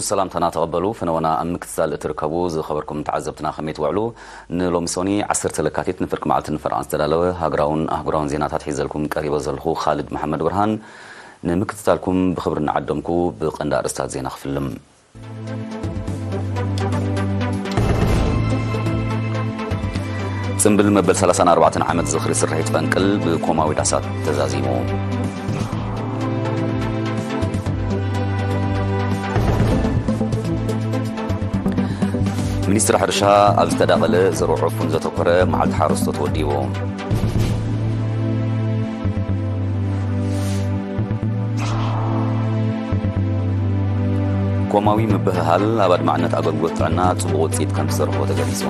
ሰላምታና ተቐበሉ። ፈነወና ኣብ ምክትታል እትርከቡ ዝኸበርኩም ተዓዘብትና ከመይ ትውዕሉ? ንሎሚ ሶኒ ዓሰርተ ለካቲት ንፍርቂ መዓልቲ ንፈርቓን ዝተዳለወ ሃገራውን ኣህጉራውን ዜናታት ሒዘልኩም ቀሪበ ዘለኹ ኻልድ መሓመድ ብርሃን። ንምክትታልኩም ብኽብሪ እናዓደምኩ ብቐንዲ ኣርእስታት ዜና ክፍልም። ጽምብል መበል ሰላሳን ኣርባዕተን ዓመት ዝኽሪ ስርሒት ፈንቅል ብኮማዊ ዳሳት ተዛዚሙ። ሚኒስትሪ ሕርሻ ኣብ ዝተዳቐለ ዘርኦ ዕፉን ዘተኮረ መዓልቲ ሓረስቶት ወዲቡ። ኮማዊ ምብህሃል ኣብ ኣድማዕነት ኣገልግሎት ጥዕና ጽቡቕ ውጽኢት ከም ዝሰርሖ ተገሊጹ።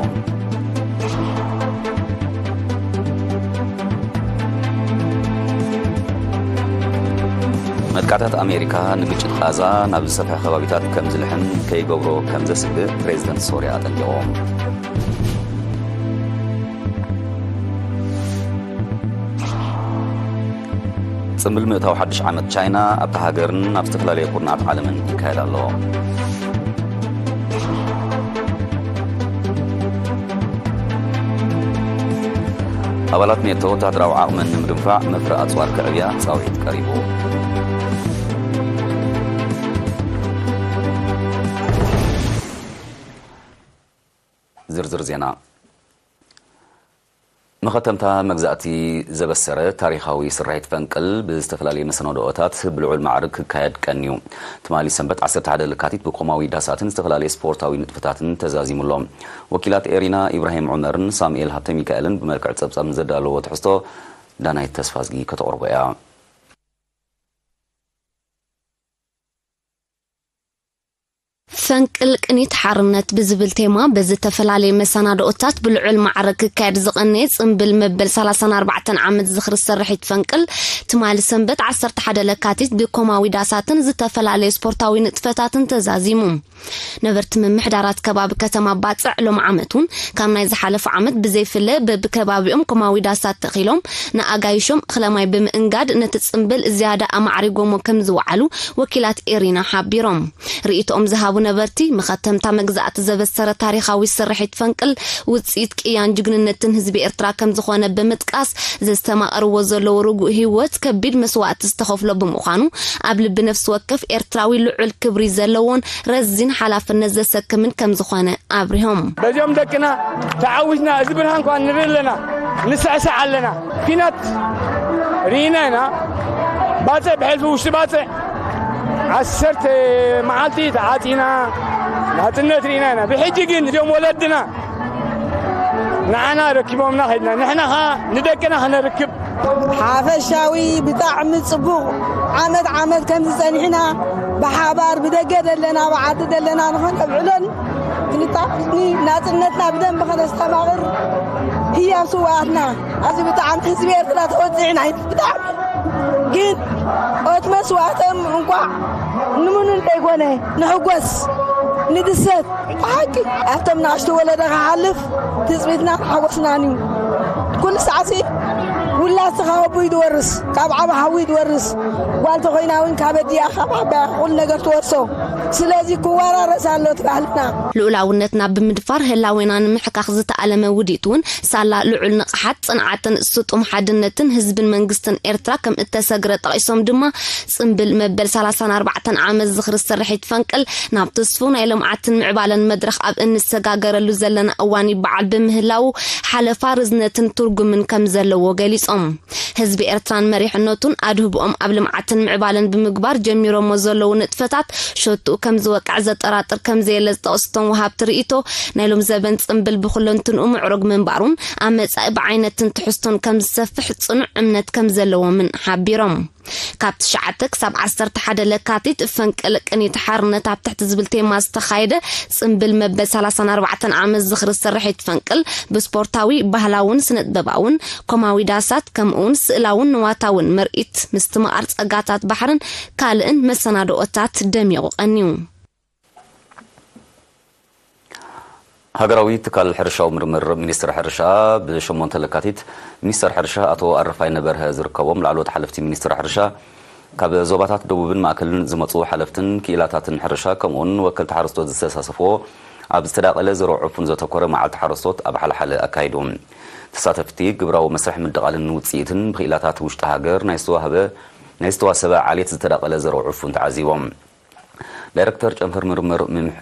መጥቃዕታት ኣሜሪካ ንግጭት ቓዛ ናብ ዝሰፍሐ ከባቢታት ከም ዝልሕም ከይገብሮ ከም ዘስግእ ፕሬዝደንት ሶርያ ኣጠንቂቑ። ጽምብል ምእታው ሓድሽ ዓመት ቻይና ኣብታ ሃገርን ኣብ ዝተፈላለየ ኩርናዓት ዓለምን ይካየድ ኣሎ። ኣባላት ኔቶ ወታደራዊ ዓቕመን ንምድንፋዕ መፍረ ኣጽዋር ክዕብያ ጻውዒት ቀሪቡ። ዝርዝር ዜና። መኸተምታ መግዛእቲ ዘበሰረ ታሪኻዊ ስርሒት ፈንቅል ብዝተፈላለየ መሰናድኦታት ብልዑል ማዕርግ ክካየድ ቀንዩ። ትማሊ ሰንበት ዓሰርተ ሓደ ለካቲት ብኮማዊ ዳሳትን ዝተፈላለየ ስፖርታዊ ንጥፈታትን ተዛዚሙ ኣሎ። ወኪላት ኤሪና ኢብራሂም ዑመርን ሳሙኤል ሃብተ ሚካኤልን ብመልክዕ ጸብጻብ ንዘዳለዎ ትሕዝቶ ዳናይት ተስፋዝጊ ከተቕርቦ እያ። ፈንቅል ቅኒት ሓርነት ብዝብል ቴማ ብዝተፈላለየ መሰናድኦታት ብልዑል ማዕርግ ክካየድ ዝቐነየ ጽምብል መበል ሰላሳን ኣርባዕተን ዓመት ዝኽሪ ስርሒት ፈንቅል ትማሊ ሰንበት ዓሰርተ ሓደ ለካቲት ብኮማዊ ዳሳትን ዝተፈላለየ ስፖርታዊ ንጥፈታትን ተዛዚሙ። ነበርቲ ምምሕዳራት ከባቢ ከተማ ባጽዕ ሎም ዓመት እውን ካብ ናይ ዝሓለፈ ዓመት ብዘይፍለ በብከባቢኦም ኮማዊ ዳሳት ተኺሎም ንኣጋይሾም እኽለ ማይ ብምእንጋድ ነቲ ጽምብል ዝያዳ ኣማዕሪጎሞ ከም ዝወዓሉ ወኪላት ኤሪና ሓቢሮም። ርእይቶኦም ዝሃቡ ነበርቲ፣ መኸተምታ መግዛእቲ ዘበሰረ ታሪኻዊ ስርሒት ፈንቅል ውጽኢት ቅያን ጅግንነትን ህዝቢ ኤርትራ ከም ዝኾነ ብምጥቃስ፣ ዘስተማቐርዎ ዘለዉ ርጉእ ህይወት ከቢድ መስዋእቲ ዝተኸፍሎ ብምዃኑ፣ ኣብ ልቢ ነፍሲ ወከፍ ኤርትራዊ ልዑል ክብሪ ዘለዎን ረዚን ሓላፍነት ዘሰክምን ከም ዝኾነ ኣብሪሆም። በዚኦም ደቅና ተዓዊትና፣ እዚ ብርሃን እኳ ንርኢ ኣለና፣ ንስዕስዕ ኣለና። ኲናት ርኢና ኢና። ባጽዕ ብሕልፊ ውሽጢ ባጽዕ ዓሰርተ መዓልቲ ተዓጺና ናጽነት ርኢና ኢና። ብሕጂ ግን እዚኦም ወለድና ንዓና ረኪቦምና ከይድና፣ ንሕና ኸኣ ንደቅና ኸነርክብ። ሓፈሻዊ ብጣዕሚ ጽቡቕ ዓመት ዓመት ከምዚ ጸኒሕና ብሓባር ብደገ ደለና ብዓዲ ደለና ንኸነብዕሎን ክንጣፍኒ ናጽነትና ብደንብ ኸነስተማቕር ህያብ ስውኣትና ኣብዚ ብጣዕሚ ህዝቢ ኤርትራ ተወጺዕና ብጣዕሚ ግን ኦት መስዋእቶም እንቋዕ ንምኑ እንተይኮነ ንሕጎስ ንድሰት ብሓቂ ኣብቶም ንኣሽቱ ወለዶ ክሓልፍ ትጽቢትናን ሓጎስናን እዩ። ኩሉ ሳዕሲ ውላድ ስኻ ኣቦ እዩ ዝወርስ፣ ካብ ዓቢ ሓዊ እዩ ዝወርስ። ጓል ተኾይና እውን ካብ ኣዲኣ ካብ ዓባያ ኩሉ ነገር ትወርሶ። ስለዚ ክወራረስ ኣሎ እቲ ባህልና። ልኡላውነትና ብምድፋር ህላዌና ንምሕካኽ ዝተኣለመ ውዲት እውን ሳላ ልዑል ንቕሓት፣ ጽንዓትን ስጡም ሓድነትን ህዝብን መንግስትን ኤርትራ ከም እተሰግረ ጠቒሶም ድማ፣ ጽምብል መበል ሰላሳን ኣርባዕተን ዓመት ዝኽሪ ስርሒት ፈንቅል ናብ ትስፉው ናይ ልምዓትን ምዕባለን መድረኽ ኣብ እንሰጋገረሉ ዘለና እዋን ይበዓል ብምህላዉ፣ ሓለፋ ርዝነትን ትርጉምን ከም ዘለዎ ገሊጾም። ህዝቢ ኤርትራን መሪሕነቱን ኣድህቦኦም ኣብ ልምዓትን ምዕባለን ብምግባር ጀሚሮሞ ዘለዉ ንጥፈታት ሸትኡ ከም ዝወቅዕ ዘጠራጥር ከም ዘየለ ዝጠቕሱ እቶም ወሃብቲ ርእይቶ፣ ናይ ሎም ዘበን ጽምብል ብኹለንትንኡ ምዕሩግ ምንባሩን ኣብ መጻኢ ብዓይነትን ትሕዝቶን ከም ዝሰፍሕ ጽኑዕ እምነት ከም ዘለዎምን ሓቢሮም። ካብ ትሽዓተ ክሳብ ዓሰርተ ሓደ ለካቲት ፈንቅል ቅኒት ሓርነት ኣብ ትሕቲ ዝብል ቴማ ዝተኻየደ ጽምብል መበል ሰላሳን ኣርባዕተን ዓመት ዝኽሪ ስርሒት ፈንቅል ብስፖርታዊ፣ ባህላውን ስነጥበባውን፣ ኮማዊ ዳሳት፣ ከምኡውን ስእላውን ንዋታውን ምርኢት፣ ምስትምቓር ጸጋታት ባሕርን ካልእን መሰናድኦታት ደሚቑ ቀንዩ። ሃገራዊ ትካል ሕርሻዊ ምርምር ሚኒስትሪ ሕርሻ ብሸሞንተ ለካቲት ሚኒስተር ሕርሻ ኣቶ ኣረፋይነ በርሀ ዝርከቦም ላዕለዎት ሓለፍቲ ሚኒስትሪ ሕርሻ ካብ ዞባታት ደቡብን ማእከልን ዝመጹ ሓለፍትን ክኢላታትን ሕርሻ ከምኡውን ወከልቲ ሓረስቶት ዝተሳተፍዎ ኣብ ዝተዳቐለ ዘርኦ ዕፉን ዘተኮረ መዓልቲ ሓረስቶት ኣብ ሓለሓለ ኣካይዱ። ተሳተፍቲ ግብራዊ መስርሕ ምድቓልን ውጽኢትን ብክኢላታት ውሽጢ ሃገር ናይ ዝተዋህበ ናይ ዝተዋሰበ ዓሌት ዝተዳቐለ ዘርኦ ዕፉን ተዓዚቦም። ዳይረክተር ጨንፈር ምርምር ምምሕ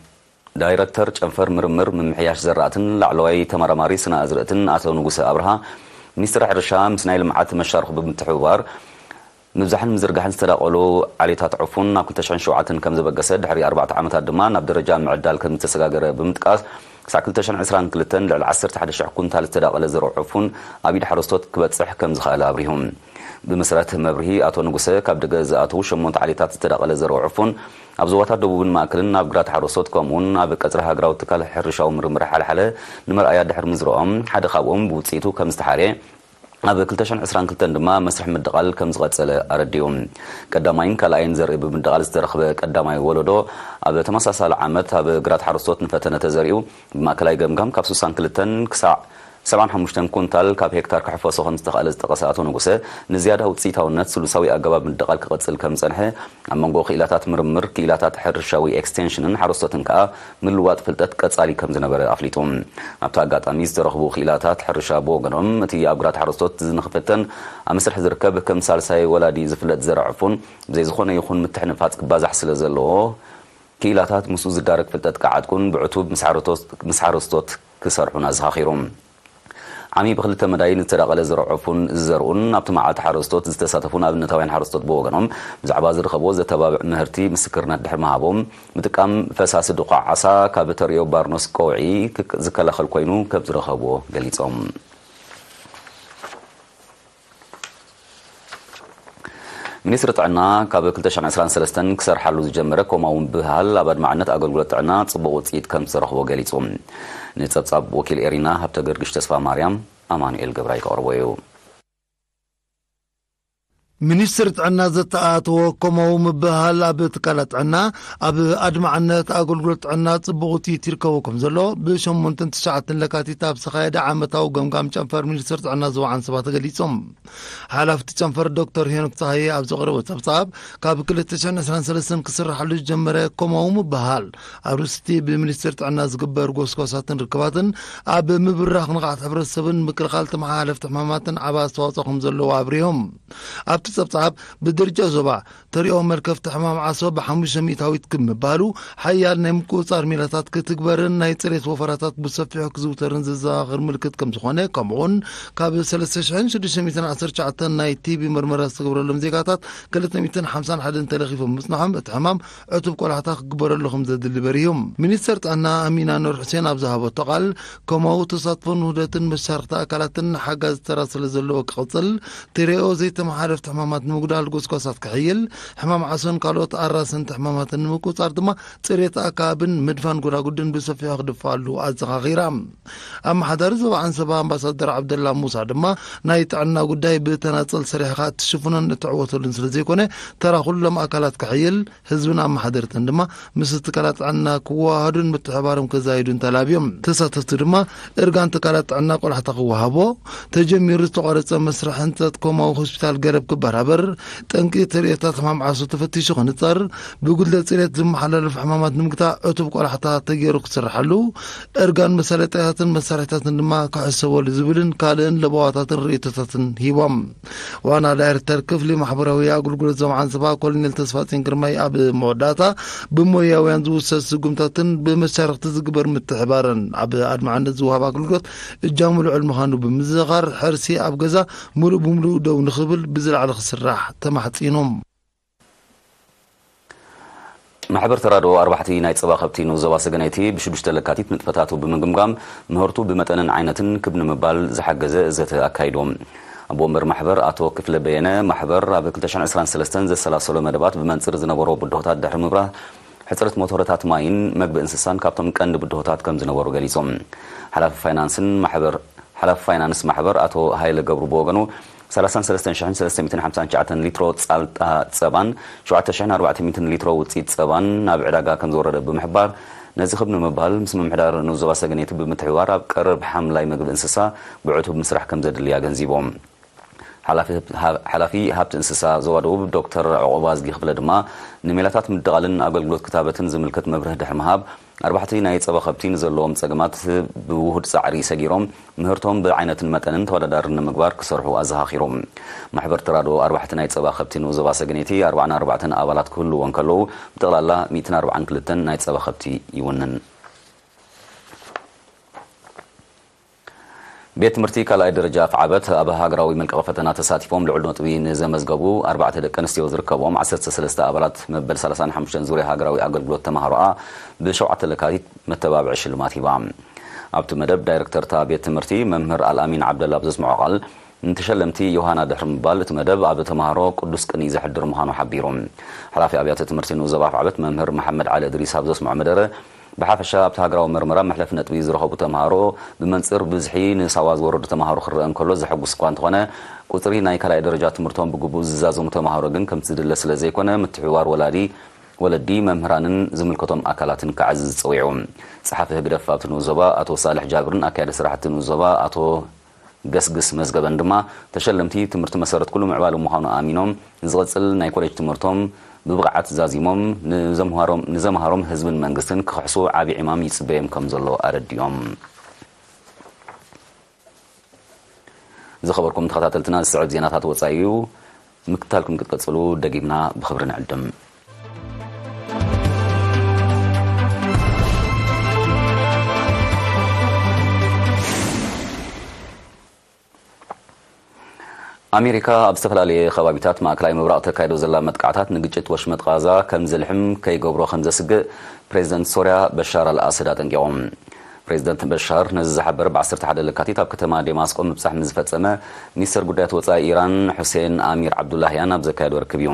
ዳይረክተር ጨንፈር ምርምር ምምሕያሽ ዘራእትን ላዕለዋይ ተመራማሪ ስነ ኣዝርእትን ኣቶ ንጉሰ ኣብርሃ፣ ሚኒስትሪ ሕርሻ ምስ ናይ ልምዓት መሻርኹ ብምትሕብባር ምብዛሕን ምዝርጋሕን ዝተዳቐሉ ዓሌታት ዕፉን ናብ ክልተ ሽሕን ሸውዓተን ከም ዘበገሰ፣ ድሕሪ ኣርባዕተ ዓመታት ድማ ናብ ደረጃ ምዕዳል ከም ዝተሰጋገረ ብምጥቃስ፣ ክሳዕ ክልተ ሽሕን ዕስራን ክልተን ልዕሊ ዓሰርተ ሓደ ሽሕ ኩንታል ዝተዳቐለ ዘርኦ ዕፉን ኣብ ኢድ ሓረስቶት ክበጽሕ ከም ዝኸኣለ ኣብሪሁ። ብመሰረት መብርሂ ኣቶ ንጉሰ፣ ካብ ደገ ዝኣተዉ ሸሞንተ ዓሌታት ዝተዳቐለ ዘርኦ ዕፉን ኣብ ዞባታት ደቡብን ማእከልን ናብ ግራት ሓረስቶት ከምኡውን ኣብ ቀጽሪ ሃገራዊ ትካል ሕርሻዊ ምርምር ሓለሓለ ንመርኣያ ድሕሪ ምዝርኦም፣ ሓደ ካብኦም ብውጽኢቱ ከም ዝተሓርየ፣ ኣብ ክልተ ሽሕን ዕስራን ክልተን ድማ መስርሕ ምድቓል ከም ዝቐጸለ ኣረዲኡ። ቀዳማይን ካልኣይን ዘርኢ ብምድቓል ዝተረኽበ ቀዳማይ ወለዶ ኣብ ተመሳሳሊ ዓመት ኣብ ግራት ሓረስቶት ንፈተነ ተዘሪኡ፣ ብማእከላይ ገምጋም ካብ ስሳን ክልተን ክሳዕ ሰብዓን ሓሙሽተን ኩንታል ካብ ሄክታር ክሕፈሶ ከም ዝተኽኣለ ዝጠቐሰ ኣቶ ንጉሰ፣ ንዝያዳ ውጽኢታውነት ስሉሳዊ ኣገባብ ምድቓል ክቐጽል ከም ዝጸንሐ፣ ኣብ መንጎ ክኢላታት ምርምር፣ ክኢላታት ሕርሻዊ ኤክስቴንሽንን ሓረስቶትን ከኣ ምልዋጥ ፍልጠት ቀጻሊ ከም ዝነበረ ኣፍሊጡ። ኣብቲ ኣጋጣሚ ዝተረኽቡ ክኢላታት ሕርሻ ብወገኖም፣ እቲ ኣብ ግራት ሓረስቶት ንኽፍተን ኣብ መስርሕ ዝርከብ ከም ሳልሳይ ወላዲ ዝፍለጥ ዘርእ ዕፉን ብዘይ ዝኾነ ይኹን ምትሕንፋጽ ክባዛሕ ስለ ዘለዎ፣ ክኢላታት ምስኡ ዝዳረግ ፍልጠት ክዓጥቁን ብዕቱብ ምስ ሓረስቶት፣ ምስ ሓረስቶት ክሰርሑን ኣዘኻኺሩ። ዓሚ ብክልተ መዳይ ንዝተዳቐለ ዘርኦ ዕፉን ዝዘርኡን ኣብቲ መዓልቲ ሓረስቶት ዝተሳተፉን ኣብነታውያን ሓረስቶት ብወገኖም፣ ብዛዕባ ዝረኸብዎ ዘተባብዕ ምህርቲ ምስክርነት ድሕሪ ምሃቦም፣ ምጥቃም ፈሳሲ ድኹዕ ዓሳ ካብ ተርእዮ ባርኖስ ቀውዒ ክክ-፣ ዝከላኸል ኮይኑ ከም ዝረኸብዎ ገሊጾም። ሚኒስትሪ ጥዕና ካብ ክልተ ሽሕን ዕስራን ሰለስተን ክሰርሓሉ ዝጀመረ ኮማዊ ምብህሃል ኣብ ኣድማዕነት ኣገልግሎት ጥዕና ጽቡቕ ውጽኢት ከም ዝተረኽቦ ገሊጹ። ንጸብጻብ ወኪል ኤሪና ሃብተ ገርግሽ ተስፋ ማርያም፣ ኣማኑኤል ገብራይ ከቕርቦ እዩ። ሚኒስትሪ ጥዕና ዘተኣተዎ ኮማዊ ምብህሃል ኣብ ትካላት ጥዕና ኣብ ኣድማዕነት ኣገልግሎት ጥዕና ጽቡቕ ውጽኢት ይርከቦ ከም ዘሎ ብሸሞንተን ትሽዓተን ለካቲት ኣብ ዝተኻየደ ዓመታዊ ገምጋም ጨንፈር ሚኒስትሪ ጥዕና ዞባ ዓንሰባ ተገሊጾም። ሓላፍቲ ጨንፈር ዶክተር ሄኖክ ጸሃየ ኣብ ዘቕረቦ ጸብጻብ፣ ካብ ክልተ ሽሕን ዕስራን ሰለስተን ክስራሓሉ ዝጀመረ ኮማዊ ምብህሃል ኣብ ርእሲቲ ብሚኒስቴር ጥዕና ዝግበር ጎስጓሳትን ርክባትን ኣብ ምብራኽ ንቕሓት ሕብረተሰብን ምክልኻል ተመሓላለፍቲ ሕማማትን ዓቢ ኣስተዋጽኦ ከም ዘለዎ ኣብሪሆም። ኣብቲ ጸብጻብ ብደረጃ ዞባ ተሪኦ መልከፍቲ ሕማም ዓሶ ብሓሙሽተ ሚእታዊት ክብ ምባሉ፣ ሓያል ናይ ምቁጽጻር ሜላታት ክትግበርን ናይ ጽሬት ወፈራታት ብሰፊሑ ክዝውተርን ዘዘኻኽር ምልክት ከም ዝኾነ፣ ከምኡውን ካብ ሰለስተ ሽሕን ሽዱሽተ ሚእትን ዓሰርተ ትሽዓተን ናይ ቲቢ መርመራ ዝተገብረሎም ዜጋታት ክልተ ሚእትን ሓምሳን ሓደን ተለኺፎም ምጽንሖም፣ እቲ ሕማም ዕቱብ ቆላሕታ ክግበረሉ ከም ዘድሊ በሪሁ። ሚኒስተር ጥዕና ኣሚና ኑር ሑሴን ኣብ ዝሃበቶ ቃል፣ ከማኡ ተሳትፎን ውህደትን መሻርኽቲ ኣካላትን ሓጋዚ ተራ ስለ ዘለዎ ክቕጽል፣ ተሪኦ ዘይተመሓለፍቲ ሕማማት ንምጉዳል ጎስጓሳት ክሕይል፣ ሕማም ዓሶን ካልኦት ኣራሰንቲ ሕማማትን ንምቁጽጻር ድማ ጽሬት ኣከባብን ምድፋን ጎዳጉድን ብሰፊሑ ክድፋኣሉ ኣዘኻኺራ። ኣመሓዳሪ ዞባ ዓንሰባ ኣምባሳደር ዓብደላ ሙሳ ድማ፣ ናይ ጥዕና ጉዳይ ብተናጸል ሰሪሕኻ እትሽፍኖን እትዕወተሉን ስለ ዘይኮነ፣ ተራ ኩሎም ኣካላት ክሕይል፣ ህዝብን ኣመሓደርትን ድማ ምስ ትካላት ጥዕና ክወሃሃዱን ምትሕባሮም ከዛይዱን ተላብዮም። ተሳተፍቲ ድማ፣ እርጋን ትካላት ጥዕና ቆላሕታ ክወሃቦ፣ ተጀሚሩ ዝተቋረጸ መስርሕ ህንጸት ኮማዊ ሆስፒታል ገረብ ክበራበር፣ ጠንቂ ተርእዮታት ሕማም ዓሶ ተፈቲሹ ክንጸር፣ ብጉድለት ጽሬት ዝመሓላለፍ ሕማማት ንምግታእ ዕቱብ ቆላሕታ ተገይሩ ክስርሓሉ፣ እርጋን መሳለጥያታትን መሳርሒታትን ድማ ክሕሰበሉ ዝብልን ካልእን ለበዋታትን ርእይቶታትን ሂቦም። ዋና ዳይሬክተር ክፍሊ ማሕበራዊ ኣገልግሎት ዞባ ዓንሰባ ኮሎኔል ተስፋጽዮን ግርማይ ኣብ መወዳእታ፣ ብሞያውያን ዝውሰድ ስጉምታትን ብመሻርኽቲ ዝግበር ምትሕባርን ኣብ ኣድማዕነት ዝወሃብ ኣገልግሎት እጃሙ ልዑል ምዃኑ ብምዝኻር፣ ሕርሲ ኣብ ገዛ ምሉእ ብምሉእ ደው ንኽብል ብዝለዓለ ክስራሕ ተማሕጺኑ። ማሕበር ተራድኦ ኣርባሕቲ ናይ ጸባ ከብቲ ንዞባ ሰገነይቲ ብሽዱሽተ ለካቲት ንጥፈታቱ ብምግምጋም፣ ምህርቱ ብመጠንን ዓይነትን ክብ ንምባል ዝሓገዘ ዘተ ኣካይዱ። ኣቦ ወንበር ማሕበር ኣቶ ክፍለ በየነ፣ ማሕበር ኣብ ክልተ ሽሕን ዕስራን ሰለስተን ዘሰላሰሎ መደባት ብመንጽር ዝነበሮ ብድሆታት ድሕሪ ምብራህ፣ ሕጽረት ሞተረታት ማይን መግቢ እንስሳን ካብቶም ቀንዲ ብድሆታት ከም ዝነበሩ ገሊጾም። ሓላፊ ፋይናንስን ማሕበር፣ ሓላፊ ፋይናንስ ማሕበር ኣቶ ሃይለ ገብሩ ብወገኑ፣ ሰላሳን ሰለስተን ሽሕን ሰለስተ ሚእትን ሓምሳን ትሽዓተን ሊትሮ ጻልጣ ጸባን ሸውዓተ ሽሕን ኣርባዕተ ሚእትን ሊትሮ ውጽኢት ጸባን ናብ ዕዳጋ ከም ዝወረደ ብምሕባር፣ ነዚ ክብ ንምባል ምስ ምምሕዳር ንዞባ ሰገነይቲ ብምትሕብባር ኣብ ቀረብ ሓምላይ መግቢ እንስሳ ብዕቱብ ምስራሕ ከም ዘድሊ ኣገንዚቦም። ሓላፊ ሃብ-፣ ሓላፊ ሃብቲ እንስሳ ዞባ ደቡብ ዶክተር ዕቑባዝጊ ክፍለ ድማ፣ ንሜላታት ምድቓልን ኣገልግሎት ክታበትን ዝምልከት መብርህ ድሕሪ ምሃብ፣ ኣርባሕቲ ናይ ጸባ ከብቲ ንዘለዎም ጸገማት ብውሁድ ጻዕሪ ሰጊሮም፣ ምህርቶም ብዓይነትን መጠንን ተወዳዳሪ ንምግባር ክሰርሑ ኣዘኻኺሮም። ማሕበር ተራድኦ ኣርባሕቲ ናይ ጸባ ከብቲ ንኡስ ዞባ ሰገነይቲ ኣርባዓን ኣርባዕተን ኣባላት ክህልዎ እንከለዉ፣ ብጠቕላላ ሚእትን ኣርባዓን ክልተን ናይ ጸባ ከብቲ ይውንን። ቤት ትምህርቲ ካልኣይ ደረጃ ኣፍዓበት ኣብ ሃገራዊ መልቀቒ ፈተና ተሳቲፎም ልዑል ነጥቢ ንዘመዝገቡ ኣርባዕተ ደቂ ኣንስትዮ ዝርከብኦም ዓሰርተ ሰለስተ ኣባላት መበል ሰላሳን ሓሙሽተን ዙርያ ሃገራዊ ኣገልግሎት ተማሃሮኣ ብሸውዓተ ለካቲት መተባብዒ ሽልማት ሂባ። ኣብቲ መደብ ዳይረክተር እታ ቤት ትምህርቲ መምህር ኣልኣሚን ዓብደላ ኣብ ዘስምዖ ቃል፣ ንተሸለምቲ ዮሃና ድሕሪ ምባል እቲ መደብ ኣብ ተማሃሮ ቅዱስ ቅንኢ ዘሕድር ምዃኑ ሓቢሩ። ሓላፊ ኣብያተ ትምህርቲ ንኡስ ዞባ ኣፍዓበት መምህር መሓመድ ዓሊ እድሪስ ኣብ ዘስምዖ መደረ፣ ብሓፈሻ ኣብቲ ሃገራዊ መርመራ መሕለፊ ነጥቢ ዝረኸቡ ተምሃሮ ብመንጽር ብዝሒ ንሳዋ ዝወረዱ ተምሃሮ ክረአ እንከሎ ዘሐጉስ እኳ እንተኾነ፣ ቁጽሪ ናይ ካልኣይ ደረጃ ትምህርቶም ብግቡእ ዝዛዘሙ ተምሃሮ ግን ከምቲ ዝድለ ስለ ዘይኮነ፣ ምትሕብባር ወላዲ፣ ወለዲ፣ መምህራንን ዝምልከቶም ኣካላትን ክዓዝዝ ጸዊዑ። ጸሓፊ ህግደፍ ኣብቲ ንኡስ ዞባ ኣቶ ሳልሕ ጃብርን ኣካያዲ ስራሕቲ ንኡስ ዞባ ኣቶ ገስግስ መዝገበን ድማ፣ ተሸለምቲ ትምህርቲ መሰረት ኩሉ ምዕባለ ምዃኑ ኣሚኖም፣ ዝቕጽል ናይ ኮሌጅ ትምህርቶም ብብቕዓት ዛዚሞም ንዘምሃሮም፣ ንዘምሃሮም ህዝብን መንግስትን ክኽሕሱ ዓቢ ዕማም ይጽበዮም ከም ዘሎ ኣረዲኦም። ዝኸበርኩም ተኸታተልትና፣ ዝስዕብ ዜናታት ወጻኢ እዩ። ምክታልኩም ክትቀጽሉ ደጊምና ብኽብሪ ንዕድም። ኣሜሪካ ኣብ ዝተፈላለየ ከባቢታት ማእከላይ ምብራቕ ተካይዶ ዘላ መጥቃዕታት ንግጭት ወሽመጥ ቃዛ ከም ዘልሕም ከይገብሮ ከም ዘስግእ ፕሬዚደንት ሶርያ በሻር ኣልኣሰድ ኣጠንቂቖም። ፕሬዚደንት በሻር ነዚ ዝሓበረ ብ ዓሰርተ ሓደ ለካቲት ኣብ ከተማ ዴማስቆ ምብጻሕ ምስ ዝፈጸመ፣ ሚኒስተር ጉዳያት ወጻኢ ኢራን ሑሴን ኣሚር ዓብዱላህያን ኣብ ዘካየዶ ርክብ እዩ።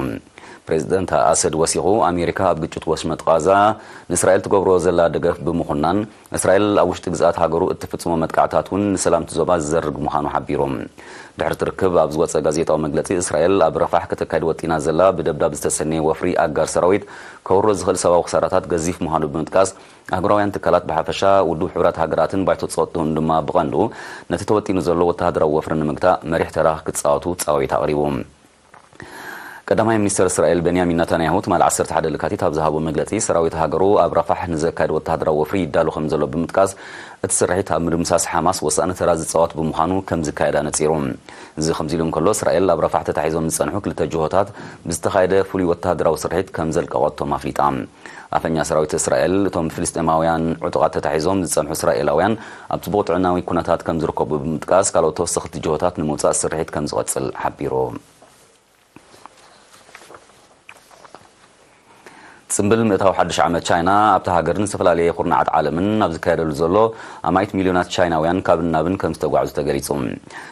ፕሬዚደንት ኣሰድ ወሲኹ፣ ኣሜሪካ ኣብ ግጭት ወሽመጥ ቃዛ ንእስራኤል ትገብሮ ዘላ ደገፍ ብምኹናን፣ እስራኤል ኣብ ውሽጢ ግዝኣት ሃገሩ እትፍጽሞ መጥቃዕታት እውን ንሰላም እቲ ዞባ ዝዘርግ ምዃኑ ሓቢሩ። ድሕሪ እቲ ርክብ ኣብ ዝወጸ ጋዜጣዊ መግለጺ፣ እስራኤል ኣብ ረፋሕ ከተካይድ ወጢና ዘላ ብደብዳብ ዝተሰነየ ወፍሪ ኣጋር ሰራዊት ከውርዶ ዝኽእል ሰብኣዊ ክሳራታት ገዚፍ ምዃኑ ብምጥቃስ፣ ኣህጉራውያን ትካላት ብሓፈሻ፣ ውድብ ሕቡራት ሃገራትን ባይቶ ጸጥትኡን ድማ ብቐንዱ ነቲ ተወጢኑ ዘሎ ወተሃደራዊ ወፍሪ ንምግታእ መሪሕ ተራ ክጻወቱ ጻውዒት ኣቕሪቡ። ቀዳማይ ሚኒስተር እስራኤል ቤንያሚን ናታንያሁ ትማሊ ዓሰርተ ሓደ ለካቲት ኣብ ዝሃቦ መግለጺ፣ ሰራዊት ሃገሩ ኣብ ራፋሕ ንዘካየድ ወተሃደራዊ ወፍሪ ይዳሎ ከም ዘሎ ብምጥቃስ፣ እቲ ስርሒት ኣብ ምድምሳስ ሓማስ ወሳኒ ተራ ዝጻወት ብምዃኑ ከም ዝካየድ ኣነጺሩ። እዚ ከምዚ ኢሉ እንከሎ፣ እስራኤል ኣብ ራፋሕ ተታሒዞም ዝጸንሑ ክልተ ጅሆታት ብዝተኻየደ ፍሉይ ወተሃደራዊ ስርሒት ከም ዘልቀቐቶም ኣፍሊጣ። ኣፈኛ ሰራዊት እስራኤል፣ እቶም ፍልስጤማውያን ዕጡቓት ተታሒዞም ዝጸንሑ እስራኤላውያን ኣብ ጽቡቕ ጥዕናዊ ኩነታት ከም ዝርከቡ ብምጥቃስ፣ ካልኦት ተወሰኽቲ ጅሆታት ንምውጻእ ስርሒት ከም ዝቐጽል ሓቢሩ። ጽምብል ምእታው ሓድሽ ዓመት ቻይና ኣብታ ሃገርን ዝተፈላለየ ኩርናዓት ዓለምን ኣብ ዝካየደሉ ዘሎ ኣማኢት ሚልዮናት ቻይናውያን ካብን ናብን ከም ዝተጓዕዙ ተገሊጹ።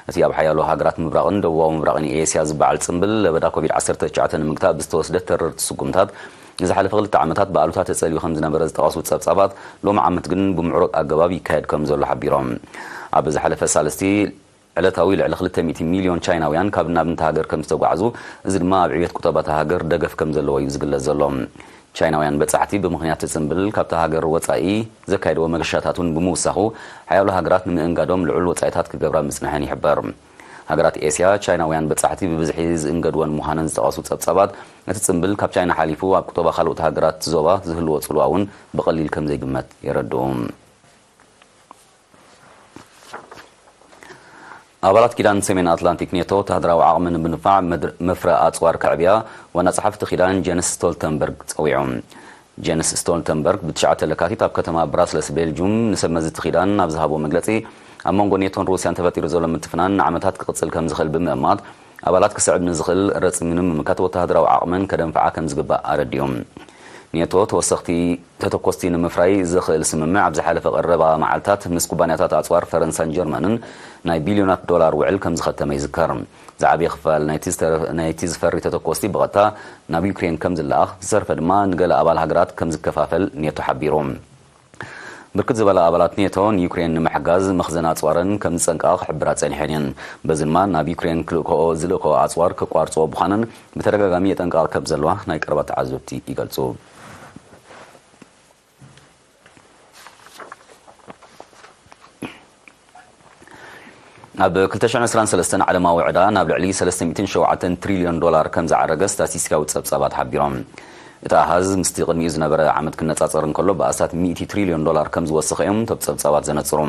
እቲ ኣብ ሓያሎ ሃገራት ምብራቕን ደቡባዊ ምብራቕን ኤስያ ዝበዓል ጽምብል ለበዳ ኮቪድ ዓሰርተ ትሽዓተ ንምግታእ ብዝተወስደ ተረርቲ ስጉምታት ዝሓለፈ ክልተ ዓመታት ብኣሉታ ተጸልዩ ከም ዝነበረ ዝጠቐሱ ጸብጻባት፣ ሎሚ ዓመት ግን ብምዕሩግ ኣገባብ ይካየድ ከም ዘሎ ሓቢሮም። ኣብ ዝሓለፈ ሳልስቲ ዕለታዊ ልዕሊ ክልተ ሚእቲ ሚልዮን ቻይናውያን ካብ ናብ እታ ሃገር ከም ዝተጓዕዙ፣ እዚ ድማ ኣብ ዕብየት ቁጠባ እታ ሃገር ደገፍ ከም ዘለዎ እዩ ዝግለጽ ዘሎ። ቻይናውያን በጻሕቲ ብምኽንያት እቲ ጽምብል ካብታ ሃገር ወጻኢ ዘካየድዎ መገሻታት እውን ብምውሳኹ፣ ሓያሎ ሃገራት ንምእንጋዶም ልዑል ወጻኢታት ክገብራ ምጽንሐን ይሕበር። ሃገራት ኤስያ፣ ቻይናውያን በጻሕቲ ብብዝሒ ዝእንገድወን ምዃነን ዝጠቐሱ ጸብጻባት፣ እቲ ጽምብል ካብ ቻይና ሓሊፉ ኣብ ቁጠባ ካልኦት ሃገራት ዞባ ዝህልዎ ጽልዋ እውን ብቐሊል ከም ዘይግመት የረድኡ። ኣባላት ኪዳን ሰሜን ኣትላንቲክ ኔቶ ወተሃደራዊ ዓቕሚ ንምድንፋዕ መድር-፣ መፍረ ኣጽዋር ከዕብያ ዋና ጸሓፊ እቲ ኪዳን ጀንስ ስቶልተንበርግ ጸዊዖም። ጀንስ ስቶልተንበርግ ብትሽዓተ ለካቲት ኣብ ከተማ ብራስለስ ቤልጁም ንሰብ መዚ እቲ ኪዳን ኣብ ዝሃቦ መግለጺ፣ ኣብ መንጎ ኔቶን ሩስያን ተፈጢሩ ዘሎ ምትፍናን ንዓመታት ክቕጽል ከም ዝኽእል ብምእማት፣ ኣባላት ክስዕብ ንዝኽእል ረጽሚ ንምምካት ወተሃደራዊ ዓቕመን ከደንፍዓ ከም ዝግባእ ኣረዲኦም። ኔቶ ተወሰኽቲ ተተኮስቲ ንምፍራይ ዘኽእል ስምምዕ ኣብ ዝሓለፈ ቀረባ መዓልታት ምስ ኩባንያታት ኣጽዋር ፈረንሳን ጀርመንን ናይ ቢልዮናት ዶላር ውዕል ከም ዝኸተመ ይዝከር። ዝዓበየ ክፋል ናይቲ ዝተረ-፣ ናይቲ ዝፈሪ ተተኮስቲ ብቐጥታ ናብ ዩክሬን ከም ዝለኣኽ፣ ዝተረፈ ድማ ንገለ ኣባል ሃገራት ከም ዝከፋፈል ኔቶ ሓቢሩ። ብርክት ዝበላ ኣባላት ኔቶ ንዩክሬን ንምሕጋዝ መኽዘን ኣጽዋረን ከም ዝጸንቀቓ ክሕብራ ጸኒሐን እየን። በዚ ድማ ናብ ዩክሬን ክልእክኦ ዝልእክኦ ኣጽዋር ከቋርጽኦ ምዃነን ብተደጋጋሚ የጠንቅቓ ከም ዘለዋ ናይ ቀረባ ተዓዘብቲ ይገልጹ። ኣብ ክልተ ሽሕን ዕስራን ሰለስተን ዓለማዊ ዕዳ ናብ ልዕሊ ሰለስተ ሚእትን ሸውዓተን ትሪልዮን ዶላር ከም ዝዓረገ ስታቲስቲካዊ ጸብጻባት ሓቢሮም። እቲ ኣሃዝ ምስቲ ቅድሚኡ ዝነበረ ዓመት ክነጻጸር እንከሎ ብኣስታት ሚእቲ ትሪልዮን ዶላር ከም ዝወሰኸ እዮም እቶም ጸብጻባት ዘነጽሩ።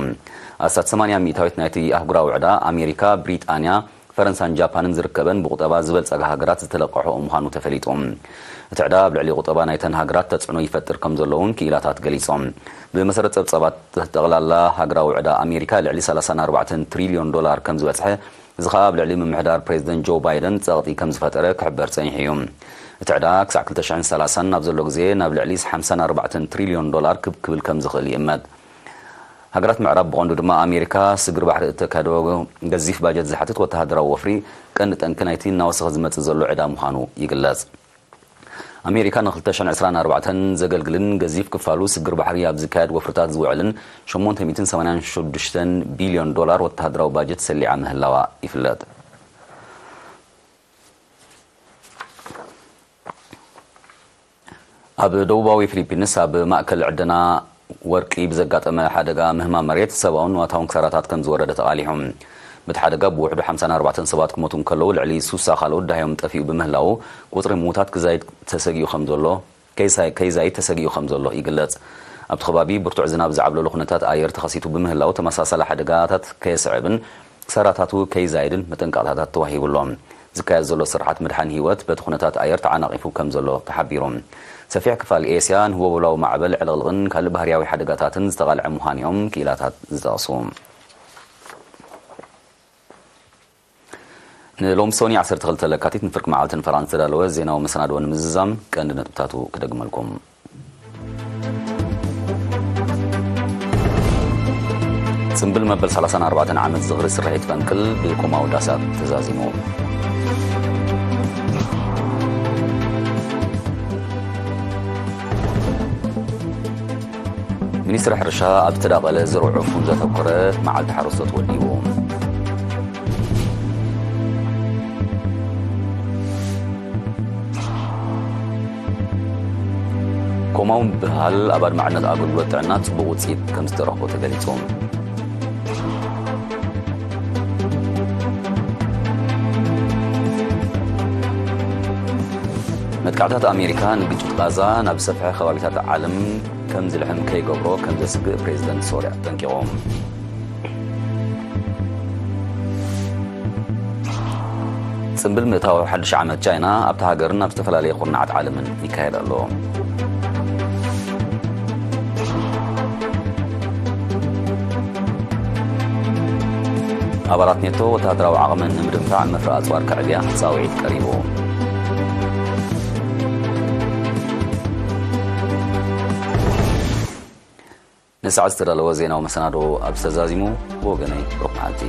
ኣስታት ሰማንያ ሚእታዊት ናይቲ ኣህጉራዊ ዕዳ ኣሜሪካ፣ ብሪጣንያ፣ ፈረንሳን ጃፓንን ዝርከበን ብቁጠባ ዝበልጸጋ ሃገራት ዝተለቀሖ ምዃኑ ተፈሊጡ። እቲ ዕዳ ኣብ ልዕሊ ቁጠባ ናይተን ሃገራት ተጽዕኖ ይፈጥር ከም ዘሎ እውን ክኢላታት ገሊጾም። ብመሰረት ጸብጻባት፣ ጠቕላላ ሃገራዊ ዕዳ ኣሜሪካ ልዕሊ ሰላሳን ኣርባዕተን ትሪልዮን ዶላር ከም ዝበጽሐ፣ እዚ ኸኣ ኣብ ልዕሊ ምምሕዳር ፕሬዚደንት ጆ ባይደን ጸቕጢ ከም ዝፈጠረ ክሕበር ጸኒሑ እዩ። እቲ ዕዳ ክሳዕ ክልተ ሽሕን ሰላሳን ኣብ ዘሎ ግዜ ናብ ልዕሊ ሓምሳን ኣርባዕተን ትሪልዮን ዶላር ክብ ክብል ከም ዝኽእል ይእመት። ሃገራት ምዕራብ ብቐንዱ ድማ ኣሜሪካ ስግር ባሕሪ እተካየዶ ገዚፍ ባጀት ዝሓትት ወተሃደራዊ ወፍሪ ቀንዲ ጠንቂ ናይቲ እናወሰኸ ዝመጽእ ዘሎ ዕዳ ምዃኑ ይግለጽ። ኣሜሪካ ንክልተ ሽሕን ዕስራን ኣርባዕተን ዘገልግልን ገዚፍ ክፋሉ ስግር ባሕሪ ኣብ ዝካየድ ወፍርታት ዝውዕልን ሸሞንተ ሚእትን ሰማንያን ሽዱሽተን ቢልዮን ዶላር ወተሃደራዊ ባጀት ሰሊዓ ምህላዋ ይፍለጥ። ኣብ ደቡባዊ ፊሊፒንስ ኣብ ማእከል ዕደና ወርቂ ብዘጋጠመ ሓደጋ ምህማም መሬት ሰብኣውን ንዋታውን ክሳራታት ከም ዝወረደ ተቓሊሑ። በቲ ሓደጋ ብውሕዱ ሓምሳን ኣርባዕተን ሰባት ክሞቱ እንከለዉ፣ ልዕሊ ሱሳ ካልኦት ደሃዮም ጠፊኡ ብምህላዉ፣ ቁጽሪ ምዉታት ክዛይድ ተሰጊኡ ከም ዘሎ፣ ከይሳይ-፣ ከይዛይድ ተሰጊኡ ከም ዘሎ ይግለጽ። ኣብቲ ከባቢ ብርቱዕ ዝናብ ዝዓብለሎ ኩነታት ኣየር ተኸሲቱ ብምህላው፣ ተመሳሳሊ ሓደጋታት ከየስዕብን ክሳራታቱ ከይዛይድን መጠንቀቕታታት ተዋሂቡ ኣሎ። ዝካየድ ዘሎ ስርሓት ምድሓን ህይወት በቲ ኩነታት ኣየር ተዓናቒፉ ከም ዘሎ ተሓቢሩ። ሰፊሕ ክፋል ኤስያ ንህቦቦላዊ ማዕበል፣ ዕልቕልቕን ካልእ ባህርያዊ ሓደጋታትን ዝተቓልዐ ምዃኑ እዮም ክኢላታት ዝጠቕሱ። ንሎሚ ሰኑይ ዓሰርተ ክልተ ለካቲት ንፍርቂ መዓልቲ ንፈረቓ ዝተዳለወ ዜናዊ መሰናድኦ ንምዝዛም ቀንዲ ነጥብታቱ ክደግመልኩም። ጽምብል መበል ሰላሳን ኣርባዕተን ዓመት ዝኽሪ ስርሒት ፈንቅል ብኮማዊ ዳሳት ተዛዚሙ። ሚኒስትሪ ሕርሻ ኣብ ዝተዳቐለ ዘርኡ ዕፉን ዘተኮረ መዓልቲ ሓረስቶት ወዲቡ። ኮማዊ ምብህሃል ኣብ ኣድማዕነት ኣገልግሎት ጥዕና ጽቡቕ ውጽኢት ከም ዝተረኽቦ ተገሊጹ። መጥቃዕታት ኣሜሪካ ንግጭት ቃዛ ናብ ዝሰፍሐ ከባቢታት ዓለም ከም ዝልሕም ከይገብሮ ከም ዘስግእ ፕሬዚደንት ሶርያ ኣጠንቂቖም። ጽምብል ምእታው ሓድሽ ዓመት ቻይና ኣብታ ሃገርን ኣብ ዝተፈላለየ ኩርናዓት ዓለምን ይካየድ ኣሎ። ኣባላት ኔቶ ወተሃደራዊ ዓቕመን ንምድንፋዕ መፍረ ኣጽዋር ከዕብያ ጻውዒት ቀሪቡ። ንሰዓት ዝተዳለወ ዜናዊ መሰናዶ ኣብ ዝተዛዚሙ፣ ብወገነይ ሩቕ መዓልቲ።